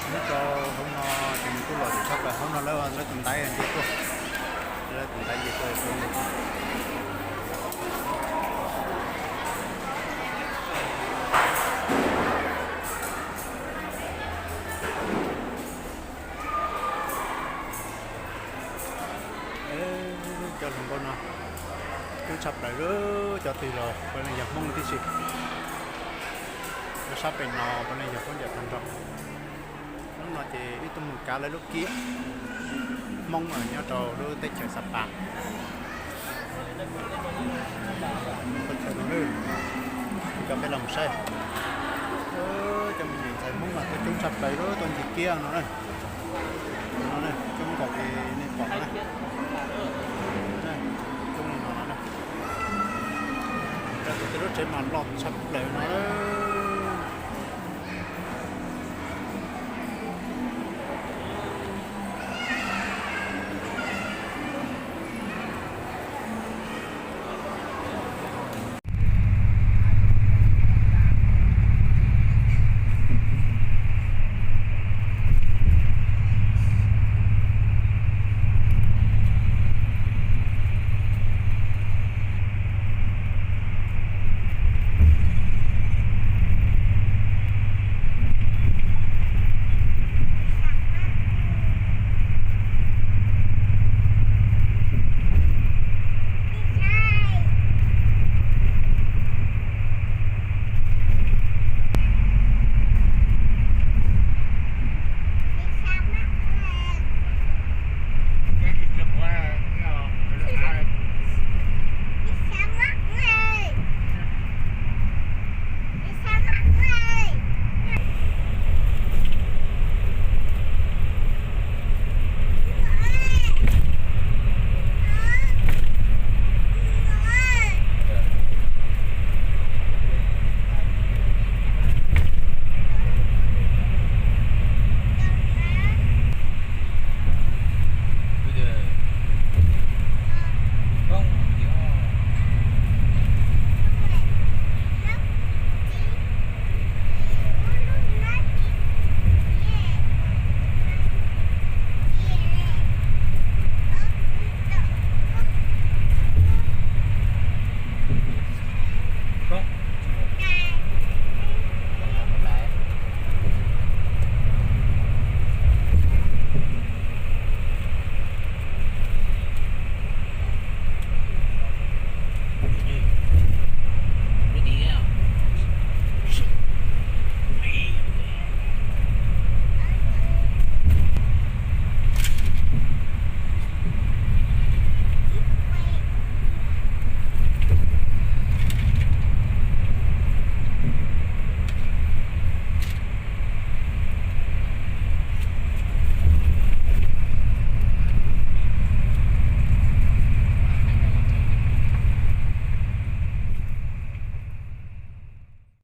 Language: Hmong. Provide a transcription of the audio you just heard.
Nyob rau hauv no ces nws kuj lom zem tshaj plaws, hauv no lawv, lawv tus ntaiv nce tuaj, lawv tus ntaiv nce tuaj. Cov hluas nkauj no coob tshaj plaws, cov twg los puav leej yog Hmoob tib si. Lub sab pem no puav leej yog khaub ncaws tag nrho. Hnub no ces wb tuaj mus kav lawv lub kiab Hmoob nyob rau lub teb chaws Xa Pas. Teb chaws no, coj peb los mus saib. Cov me nyuam ntxhais Hmoob mas tuaj coob tshaj plaws, tuaj ncig kiab no na. No coob nkaus li nej pom no na. Coob li no na. Cov tus tej lub tsev mas loj tshaj plaws no na.